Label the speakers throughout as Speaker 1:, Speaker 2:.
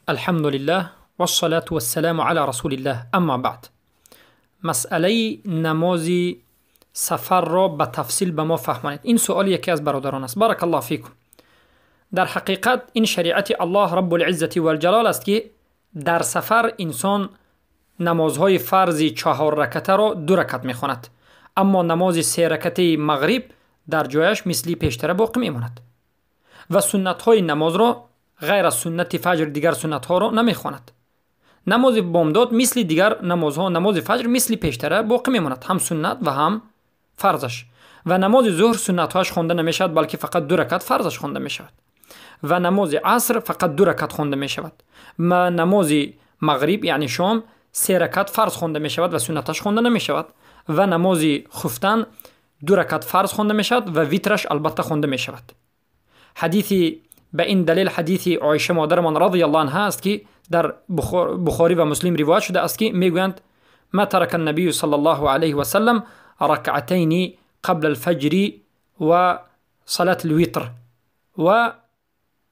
Speaker 1: الحمد لله والصلاة والسلام على رسول الله، اما بعد. مسئله نماز سفر را به تفصیل به ما فهمانید. این سؤال یکی از برادران است. بارک الله فیکم. در حقیقت این شریعت الله رب العزة والجلال است که در سفر انسان نمازهای فرض 4 رکعته را 2 رکعت میخواند، اما نماز 3 رکعته مغرب در جایش مثل پیشتر باقی میماند و سنت های نماز را غیر از سنت فجر دیگر سنت ها را نمیخواند. نماز بامداد مثل دیگر نمازها، نماز فجر مثل پیشتر باقی میماند، هم سنت و هم فرضش. و نماز ظهر سنت هاش خوانده نمیشود، بلکه فقط 2 رکعت فرضش خوانده میشود. و نماز عصر فقط 2 رکعت خوانده میشود. و نماز مغرب یعنی شام 3 رکعت فرض خوانده میشود و سنتش خوانده نمیشود. و نماز خفتن 2 رکعت فرض خوانده میشود و ویترش البته خوانده میشود. حدیثی به این دلیل حدیث عایشه مادرمان رضی الله عنها است که در بخاری و مسلم روایت شده است که میگویند ما ترک النبی صلی الله علیه و سلم رکعتین قبل الفجر و صلاة الوتر و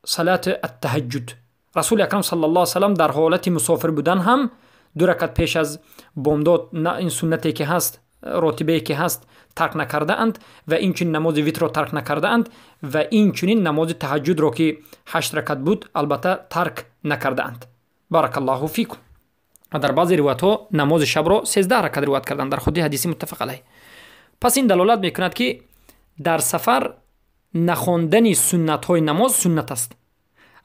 Speaker 1: صلاة التهجد. رسول اکرم صلی الله علیه و سلم در حالت مسافر بودن هم 2 رکعت پیش از بامداد این سنتی که هست، راتبه که هست، ترک نکرده اند و این چنین نماز ویتر را ترک نکرده اند و این چنین نماز تهجد را که 8 رکعت بود البته ترک نکرده اند. بارک الله فیکم. و در بعضی روایت ها نماز شب را 13 رکعت روایت کردند در خودی حدیث متفق علیه. پس این دلالت میکند که در سفر نخواندن سنت های نماز سنت است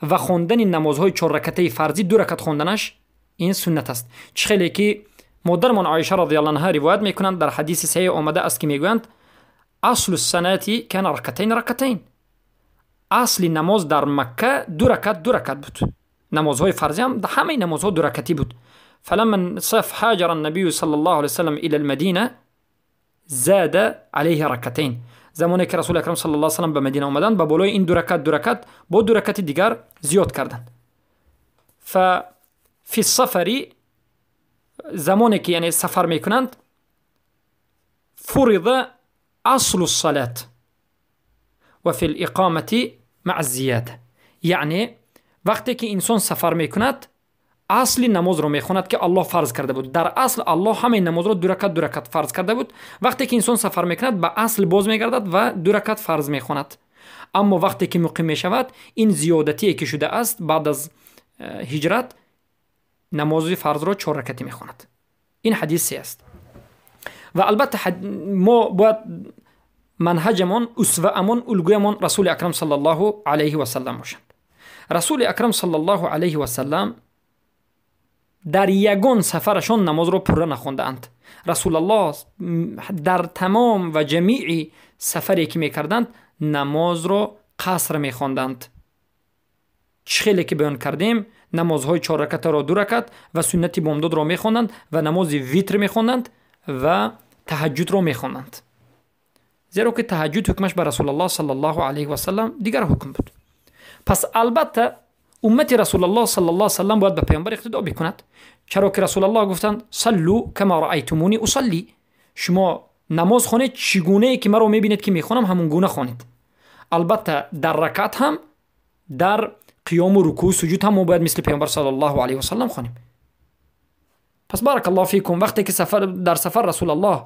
Speaker 1: و خواندن نمازهای 4 رکعته فرضی 2 رکعت خواندنش این سنت است. چه خیلی که مادرمان عایشه رضی الله عنها روایت میکنند، در حدیث صحیح آمده است که میگویند اصل الصلاة کان رکعتین رکعتین. اصل نماز در مکه 2 رکعت 2 رکعت بود. نمازهای فرضی هم همه نمازها 2 رکعتی بود. فلما صف هاجر النبي صلی الله علیه وسلم الى المدینه زاد علیه رکعتین. زمانی که رسول اکرم صلی الله علیه وسلم به مدینه آمدند، به بالای این 2 رکعت 2 رکعت با 2 رکعت دیگر زیاد کردند. ففي السفر زمانی که یعنی سفر میکنند فرض اصل الصلاة و فی الاقامة مع الزیاده. یعنی وقتی که انسان سفر میکند اصل نماز رو میخواند که الله فرض کرده بود. در اصل الله همه نماز رو 2 رکعت 2 رکعت فرض کرده بود. وقتی که انسان سفر میکند به اصل باز میگردد و 2 رکعت فرض میخواند. اما وقتی که مقیم میشود این زیادتی که شده است بعد از هجرت نماز فرض را 4 رکعتی میخواند. این حدیث است. و البته ما باید منهجمان، اسوه‌مان، الگویمان رسول اکرم صلی الله علیه و سلم باشند. رسول اکرم صلی الله علیه و سلم در یگان سفرشان نماز را پوره نخواندند. رسول الله در تمام و جمیع سفری که میکردند نماز را قصر میخواندند. چه خیلی که بیان کردیم نمازهای 4 رکعت را 2 رکعت و سنت بامداد را میخواندند و نماز ویتر میخواندند و تهجد را میخواندند. زیرا که تهجد حکمش بر رسول الله صلی الله علیه و سلم دیگر حکم بود. پس البته امت رسول الله صلی الله علیه و سلم باید به پیامبر اقتدا بکند، چرا که رسول الله گفتند صلوا کما رأیتمونی اصلی. شما نماز خوانید چگونه ای که مرا میبینید که میخوانم همون گونه خوانید. البته در رکعت هم، در قیام و رکوع و سجود هم ما باید مثل پیامبر صلی الله علیه و سلم خوانیم. پس بارک الله فیکم. وقتی که سفر در سفر رسول الله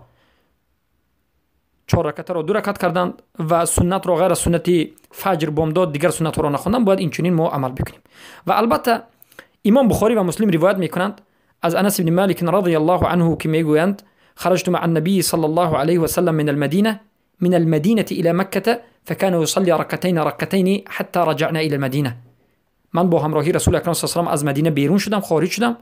Speaker 1: 4 رکعت را 2 رکعت کردند و سنت را غیر از سنت فجر بامداد دیگر سنت را نخواندند، باید اینچنین ما عمل بکنیم. و البته امام بخاری و مسلم روایت میکنند از انس بن مالک رضی الله عنه که میگویند خرجت مع النبي صلى الله عليه وسلم من المدينة إلى مكة فكان يصلي ركعتين ركعتين حتى رجعنا إلى المدينة. من با همراهی رسول اکرم صلی الله علیه و سلم از مدینه بیرون شدم، خارج شدم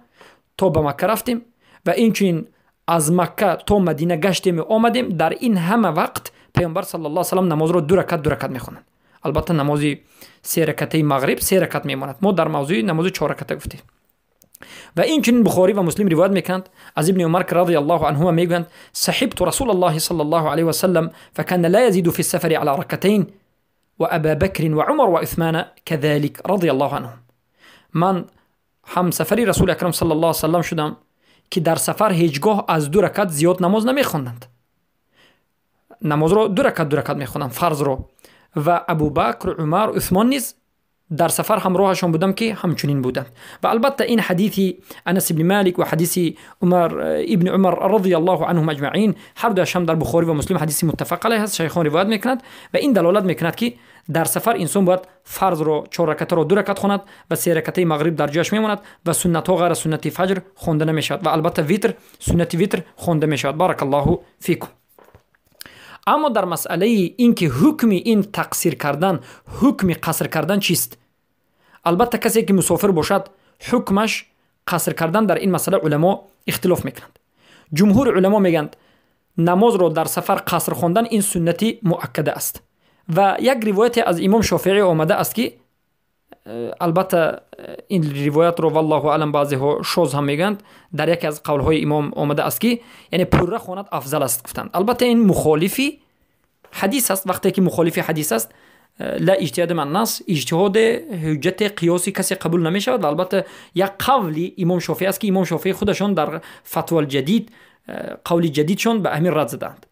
Speaker 1: تا به مکه رفتیم و اینچنین از مکه تا مدینه گشتیم و آمدیم. در این همه وقت پیامبر صلی الله علیه و سلم نماز را 2 رکعت 2 رکعت میخوانند. البته نماز 3 رکعته مغرب 3 رکعت میماند. ما در موضوع نماز 4 رکعته گفتیم. و اینچنین بخاری و مسلم روایت میکنند از ابن عمر رضی الله عنهما میگویند صحبت رسول الله صلی الله علیه و سلم فكان لا يزيد في السفر على ركعتين وأبا بكر وعمر وعثمان كذلك رضی الله عنهم. من هم سفری رسول اکرم صلی الله علیه و سلم شدم که در سفر هیچگاه از 2 رکعت زیاد نماز نمیخواندند. نماز را 2 رکعت 2 رکعت میخواندند فرض را. و ابوبکر، عمر، عثمان نیز дар сафар ҳамроҳашон будам, ки ҳамчунин буданд. Ва албатта, ин ҳадиси Анас ибни Малик ва ҳадиси Умар ибни Умар радиаллоҳу анҳум аҷмаин, ҳар дуяш ҳам дар Бухорӣ ва Муслим ҳадиси муттафақ алайҳ аст, шайхон ривоят мекунад ва ин далолат мекунад, ки дар сафар инсон бояд фарзро, чор ракатаро ду ракат хонад ва се ракатаи мағриб дар ҷояш мемонад ва суннатҳо ғайр аз суннати фаҷр хонда намешавад ва албатта витр, суннати витр хонда мешавад. Баракаллоҳу фикум. Аммо дар масъалаи ин ки ҳукми ин тақсир кардан, ҳукми қаср кардан чист? Албатта, касе ки мусофир бошад, ҳукмаш қаср кардан, дар ин масъала уламо ихтилоф мекунанд. Ҷумҳури уламо мегӯянд, намозро дар сафар қаср хондан ин суннати муаккада аст. Ва як ривояте аз имом Шофеӣ омада аст, ки албатта ин ривоятро, валлоҳу аълам, баъзеҳо шоз ҳам мегӯянд. Дар яке аз қавлҳои имом омада аст, ки яъне пурра хонад афзал аст, гуфтанд. Албатта, ин мухолифи ҳадис аст. Вақте ки мухолифи ҳадис аст, ла иҷтиҳода маъ нас, иҷтиҳоде, ҳуҷҷате, қиёси касе қабул намешавад. Ва албатта, як қавли имом Шофеӣ аст, ки имом Шофеӣ худашон дар Фатвал ҷадид, қавли ҷадидшон ба ҳамин рад задаанд.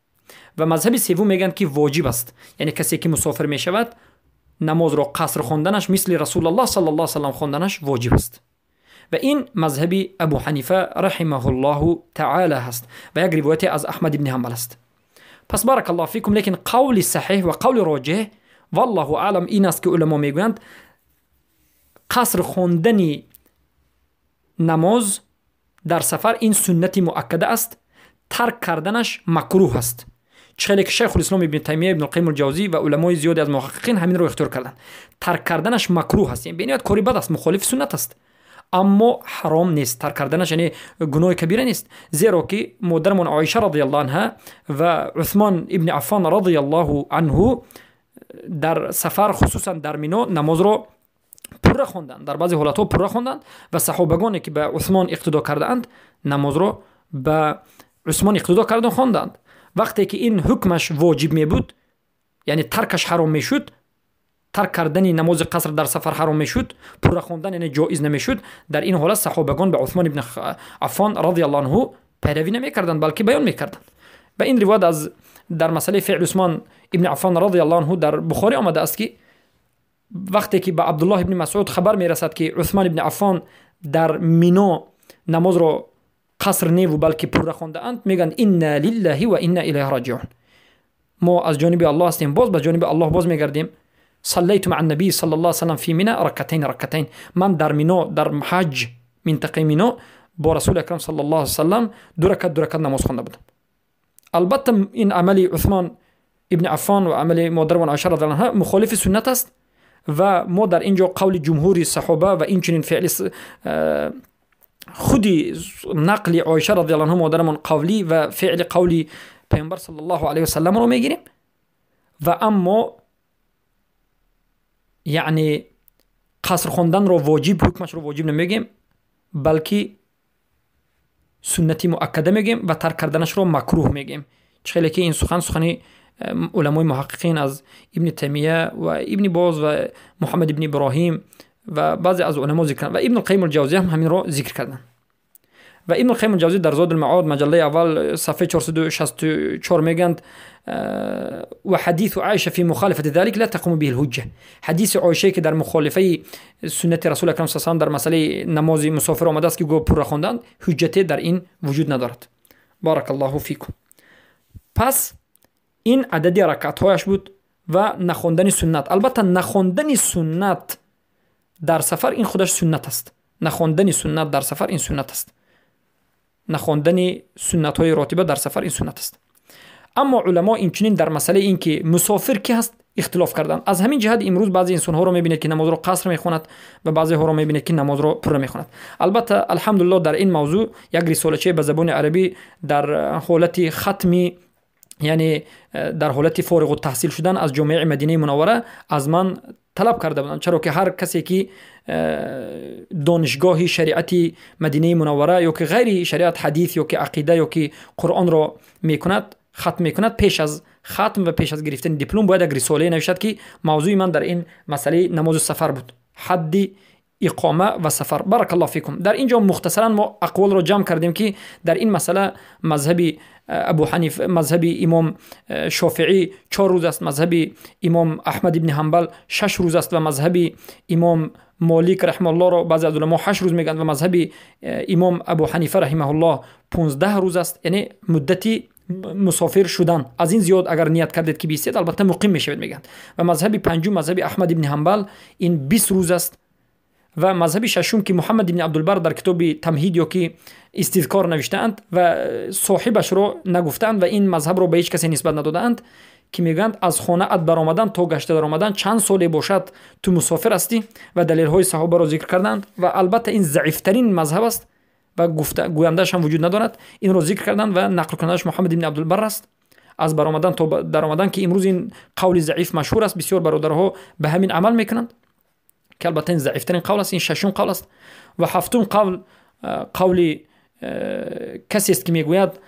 Speaker 1: Ва мазҳаби севум мегӯянд, ки воҷиб аст, яъне касе ки мусофир мешавад, намозро қаср хонданаш, мисли Расулаллоҳ саллаллоҳу салам хонданаш воҷиб аст. Ва ин мазҳаби Абу Ҳанифа раҳимаҳуллоҳу таала ҳаст ва як ривояте аз Аҳмад ибни Ҳамбал аст. Пас, баракаллоҳу фикум, лекин қавли саҳеҳ ва қавли роҷеҳ, валлоҳу аълам, ин аст, ки уламо мегӯянд, қаср хондани намоз дар сафар ин суннати муаккада аст, тарк карданаш макрӯҳ аст. Чӣ хеле ки Шайхулислом Ибни Таймия, Ибнулқайим Ҷавзӣ ва уламои зиёде аз муҳаққиқин ҳаминро ихтиёр карданд. Тарк карданаш макрӯҳ аст, бениҳоят кори бад аст, мухолифи суннат аст, аммо ҳаром нест тарк карданаш, яъне гуноҳи кабира нест, зеро ки модарамон Оиша радиаллоҳу анҳа ва Усмон ибни Аффон радиаллоҳу анҳу дар сафар, хусусан дар Мино, намозро пурра хонданд, дар баъзе ҳолатҳо пурра хонданд. Ва саҳобагоне ки ба Усмон иқтидо кардаанд, намозро ба Усмон иқтидо кардан хонданд. Вақте ки ин ҳукмаш воҷиб мебуд, яъне таркаш ҳаром мешуд, тарк кардани намози қаср дар сафар ҳаром мешуд, пурра хондан яъне ҷоиз намешуд, дар ин ҳолат саҳобагон ба Усмон ибни Аффон радиаллоҳу анҳу пайравӣ намекарданд, балки баён мекарданд. Ва ин ривоят аз дар масъалаи феъли Усмон ибни Аффон радиаллоҳу анҳу дар Бухорӣ омада аст, ки вақте ки ба Абдуллоҳ ибни Масъуд хабар мерасад, ки Усмон ибни Аффон дар Мино намозро қаср неву балки пурра хондаанд, мегӯянд: «Инна лиллаҳи ва инна илайҳи роҷиун», мо аз ҷониби Аллоҳ ҳастем, боз ба ҷониби Аллоҳ боз мегардем. صليت مع النبي صلى الله عليه وسلم في منى ركعتين ركعتين. Ман дар Мино, дар ҳаҷ, минтақаи Мино бо Расули Акрам саллаллоҳу алайҳи васаллам ду ракат, ду ракат намоз хонда будам. Албатта, ин амали Усмон ибни Аффон ва амали модарамон Оиша радиаллоҳу анҳа мухолифи суннат аст ва мо дар ин ҷо қавли ҷумҳури саҳоба ва инчунин феъли худи нақли Оиша радиаллоҳу анҳу, модарамон, қавлӣ ва феъли қавли Паёмбар саллаллоҳу алайҳи васалламро мегирем. Ва аммо яъне қаср хонданро воҷиб, ҳукмашро воҷиб намегӯем, балки суннати муаккада мегӯем ва тарк карданашро макрӯҳ мегӯем. Чӣ хеле ки ин сухан сухани уламои муҳаққиқин аз Ибни Таймия ва Ибни Боз ва Муҳаммад ибни Иброҳим ва баъзе аз уламо зикр карданд ва Ибну Қайим Ҷавзӣ ҳам ҳаминро зикр карданд. Ва Ибну Қайим Ҷавзӣ дар Зод Маод, маҷаллаи аввал, сафҳаи 464 мегӯянд: «وحديث عائشة في مخالفة ذلك لا تقوم به الحجة». Ҳадиси Оишае, ки дар мухолифаи суннати Расули Акрам саллаллоҳу дар масъалаи намози мусофир омадааст, ки гӯ пурра хонданд, ҳуҷҷате дар ин вуҷуд надорад. Баракаллоҳу фикум. Пас ин адади ракатҳояш буд ва нахондани суннат. Албатта, нахондани суннат дар сафар ин худаш суннат аст. Нахондани суннат дар сафар ин суннат аст. Нахондани суннатҳои ротиба дар сафар ин суннат аст. Аммо уламо инчунин дар масъалаи ин ки мусофир ки ҳаст ихтилоф карданд. Аз ҳамин ҷиҳат имрӯз баъзе инсонҳоро мебинед, ки намозро қаср мехонад ва баъзеҳоро мебинед, ки намозро пурра мехонад. Албатта, алҳамдулилло, дар ин мавзӯъ як рисолачае ба забони арабӣ дар ҳолати хатми, яъне дар ҳолати фориғу таҳсил шудан аз ҷомеаи Мадинаи Мунаввара аз ман талаб карда буданд, чаро ки ҳар касе ки донишгоҳи шариати Мадинаи Мунаввара ё ки ғайри шариат, ҳадис ё ки ақида ё ки Қуръонро мекунад, хатм мекунад, пеш аз хатм ва пеш аз гирифтани диплом бояд як рисолае навишад, ки мавзӯи ман дар ин масъалаи намози сафар буд, ҳадди иқома ва сафар. Баракаллоҳу фикум. Дар ин ҷо мухтасаран мо ақволро ҷамъ кардем, ки дар ин масъала мазҳаби Абу Ҳаниф, мазҳаби имом Шофеӣ 4 рӯз аст, мазҳаби имом Аҳмад ибни Ҳанбал 6 рӯз аст ва мазҳаби имом Молик раҳимаҳуллоҳро баъзе аз уламо 8 рӯз мегӯянд ва мазҳаби имом Абу Ҳанифа раҳимаҳуллоҳ 15 рӯз аст, яъне муддати мусофир шудан. Аз ин зиёд агар ният кардед ки бистед, албатта муқим мешавед, мегӯянд. Ва мазҳаби панҷум, мазҳаби Аҳмад ибни Ҳанбал, ин 20 рӯз аст. Ва мазҳаби шашум, ки Муҳаммад ибни Абдулбар дар китоби Тамҳид ё ки Истизкор навиштаанд ва соҳибашро нагуфтаанд ва ин мазҳабро ба ҳеҷ касе нисбат надодаанд, ки мегӯянд аз хонаат баромадан то гашта даромадан чанд соле бошад ту мусофир ҳастӣ, ва далелҳои саҳобаро зикр карданд. Ва албатта ин заифтарин мазҳаб аст ва гӯяндааш ҳам вуҷуд надорад. Инро зикр карданд ва нақл кунандааш Муҳаммад ибни Абдулбар аст. Аз баромадан то даромадан, ки имрӯз ин қавли заиф машҳур аст, бисёр бародарҳо ба ҳамин амал мекунанд, ки албатта ин заифтарин қавл аст, ин шашум қавл аст. Ва ҳафтум қавл, қавли касест ки мегӯяд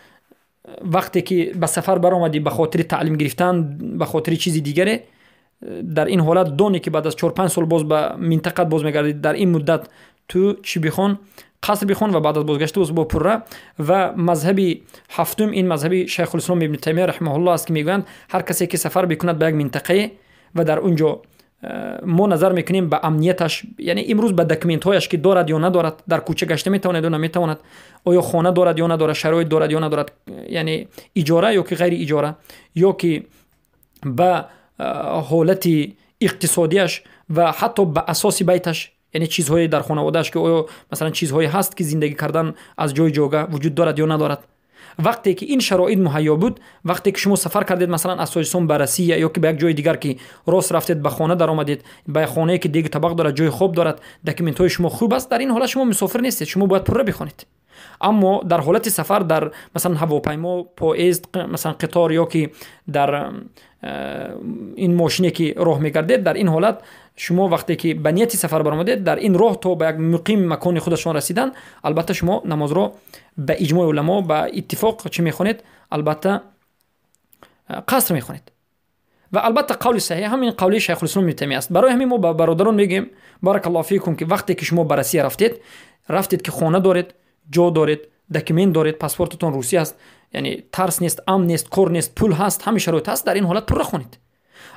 Speaker 1: вақте ки ба сафар баромадӣ ба хотири таълим гирифтан, ба хотири чизи дигаре, дар ин ҳолат доне ки баъд аз 4-5 сол боз ба минтақат боз мегардӣ, дар ин муддат ту чӣ бихон? Қаср бихон ва баъд аз бозгашта боз бо пурра. Ва мазҳаби ҳафтум ин мазҳаби Шайхулислом ибни Таймия раҳимаҳуллоҳ аст, ки мегӯянд ҳар касе ки сафар бикунад ба як минтақае ва дар он ҷо мо назар мекунем ба амнияташ, яъне имрӯз ба документҳояш ки дорад ё надорад, дар кӯча гашта метавонад ё наметавонад, оё хона дорад ё надорад, шароит дорад ё надорад, яъне иҷора ё ки ғайри иҷора, ё ки ба ҳолати иқтисодиаш ва ҳатто ба асоси байташ, яъне чизҳое дар хонаводааш ки оё масалан чизҳое ҳаст ки зиндагӣ кардан аз ҷои ҷога вуҷуд дорад ё надорад. Вақте ки ин шароит муҳайё буд, вақте ки шумо сафар кардед масалан аз Тоҷикистон ба Россия ё ки ба як ҷои дигар, ки рост рафтед ба хона даромадед, ба хонае ки дегу табақ дорад, ҷои хоб дорад, документҳои шумо хуб аст, дар ин ҳолат шумо мусофир нестед, шумо бояд пурра бихонед. Аммо дар ҳолати сафар дар масалан ҳавопаймо, поезд, масалан қитор ё ки дар ин мошине ки роҳ мегардед, дар ин ҳолат шумо вақте ки ба нияти сафар баромадед, дар ин роҳ то ба як муқим макони худашон расидан, албатта шумо намозро ба иҷмои уламо, ба иттифоқ чӣ мехонед? Албатта қаср мехонед. Ва албатта қавли саҳеҳ ҳамин қавли Шайхулислом ибни Таймия аст. Барои ҳамин мо ба бародарон мегӯем, баракаллоҳу фикум, ки вақте ки шумо ба Россия рафтед, рафтед ки хона доред, ҷо доред, документ доред, паспортатон русӣ аст, яъне тарс нест, амн нест, кор нест, пул ҳаст, ҳама шароит ҳаст, дар ин ҳолат пурра хонед.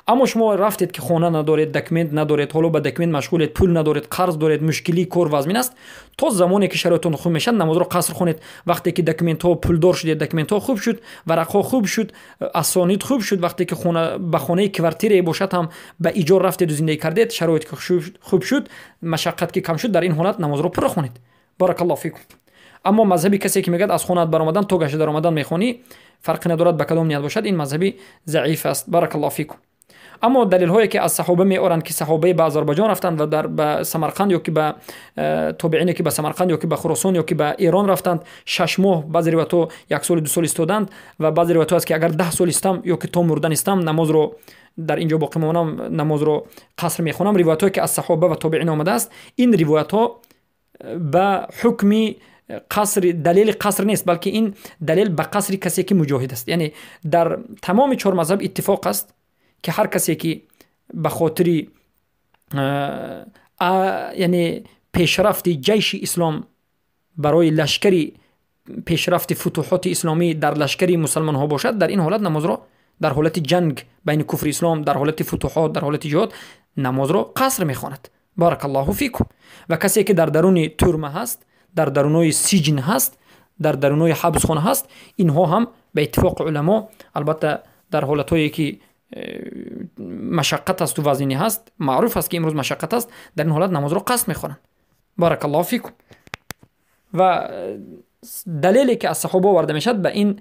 Speaker 1: Аммо шумо рафтед ки хона надоред, документ надоред, ҳоло ба документ машғулед, пул надоред, қарз доред, мушкилии кор вазмин аст, то замоне ки шароитон хуб мешавад намозро қаср хонед. Вақте ки документҳо пулдор шудед, документҳо хуб шуд, варақҳо хуб шуд, асонид хуб шуд, вақте ки ба хонаи квартирае бошад ҳам ба иҷор рафтеду зиндагӣ кардед, шароит ки хуб шуд, машаққат ки кам шуд, дар ин ҳолат намозро пурра хонед. Баракаллоҳу фикум. Аммо мазҳаби касе ки мегӯяд аз хонаат баромадан то гашта даромадан мехонӣ, фарқе надорад ба кадом ният бошад, ин мазҳаби заиф аст. Баракаллоҳу фикум. Аммо далелҳое ки аз саҳоба меоранд, ки саҳобае ба Озарбойҷон рафтанд ва дар ба Самарқанд ё ки ба тобеине ки ба Самарқанд ё ки ба Хуросон ё ки ба Эрон рафтанд, 6 моҳ, баъзе ривоятҳо 1 сол 2 сол истоданд ва баъзе ривоятҳо аст ки агар 10 сол истам ё ки то мурдан истам намозро дар ин ҷо боқӣ мемонам, намозро қаср мехонам. Ривоятҳое ки аз саҳоба ва тобеин омадааст, ин ривоятҳо ба ҳукми қаср, далели қаср нест, балки ин далел ба қасри касе ки муҷоҳид аст. Яъне дар тамоми 4 мазҳаб иттифоқ аст ки ҳар касе ки ба хотири яъне пешрафти ҷайши ислом, барои лашкари пешрафти футуҳоти исломӣ дар лашкари мусалмонҳо бошад, дар ин ҳолат намозро дар ҳолати ҷанг байни куфри ислом, дар ҳолати футуҳот, дар ҳолати ҷиҳод намозро қаср мехонад. Баракаллоҳу фикум. Ва касе ки дар даруни турма ҳаст, дар дарунои сиҷн ҳаст, дар дарунои ҳабсхона ҳаст, инҳо ҳам ба иттифоқи уламо, албатта дар ҳолатҳое ки машаққат асту вазнинӣ ҳаст, маъруф аст ки имрӯз машаққат аст, дар ин ҳолат намозро қасд мехонанд. Баракаллоҳу фикум. Ва далеле ки аз саҳоба оварда мешавад ба ин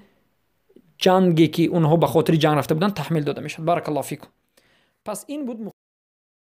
Speaker 1: ҷанге ки онҳо ба хотири ҷанг рафта буданд таҳмил дода мешавад. Баракаллоҳу фикум. Пас ин буд.